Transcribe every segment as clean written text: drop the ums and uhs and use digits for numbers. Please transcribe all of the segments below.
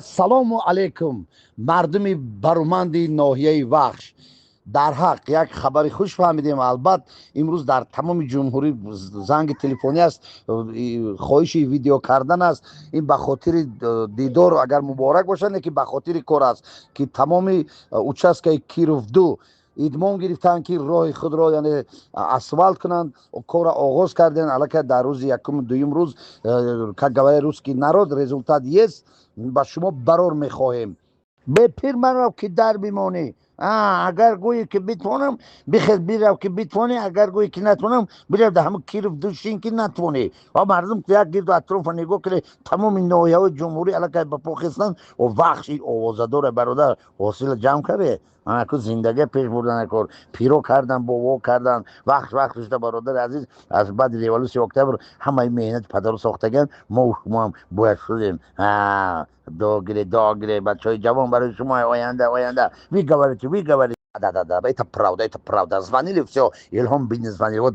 Салому алейкум, мардуми баруманди ноҳияи Вахш. Дар ҳақ як хабари хуш фаҳмидем. Албат, имрӯз дар тамоми ҷумҳурӣ занги телефонӣ аст, хоҳиши видео кардан аст. Ин ба хотири дидор агар муборак бошад, ки ба хотири кор аст, ки тамоми участкаи Киров 2 идмон гирифтанд, ки роҳи худро, яъне, асфалт кунанд. Корро оғоз кардем аллакай дар рӯзи якум, дуюм рӯз. Как говорит русский народ, результат есть. Ба шумо барор мехоҳем. Бепир марав, ки дар бимонӣ. Агар гӯе, ки битвонам, бихел бирав, ки битвонӣ. Агар гӯе, ки натвонам, бирав дар ҳамн Киров 2 шин, ки натвонӣ. Ва мардум як гирду атрофа нигоҳ кунед, тамоми ноҳияҳои ҷумҳурӣ аллакай ба по хестанд. Вахши овозадора, бародар, ҳосила ҷамъ карде. Анаку зиндагия пеш бурдан кор пиро кардан, бово кардан. Вақт вақт шуда, бародари азиз. Аз баъди революсияи октябр ҳамаи меҳнати падару сохтаган мо шумоам бояд шудем. Догире, догире, бачаҳои ҷавон, барои шумо оянда, оянда. Вы говорите, вы говорите. Да, это правда, это правда. Звонили, все, Илхом Бин звонили. Вот,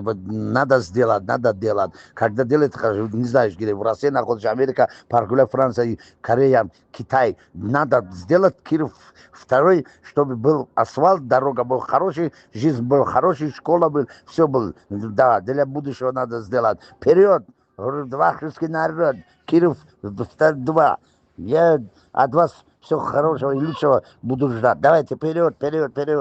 вот надо сделать, надо делать. Когда делать, не знаешь, где в России находится, Америка, Португалия, Франция, Корея, Китай. Надо сделать Киров второй, чтобы был асфальт, дорога был хороший, жизнь был хороший, школа был, все был. Да, для будущего надо сделать. Вперед, вахшский народ, Киров 2. Я от вас все хорошего и лучшего буду ждать. Давайте вперед, вперед, вперед.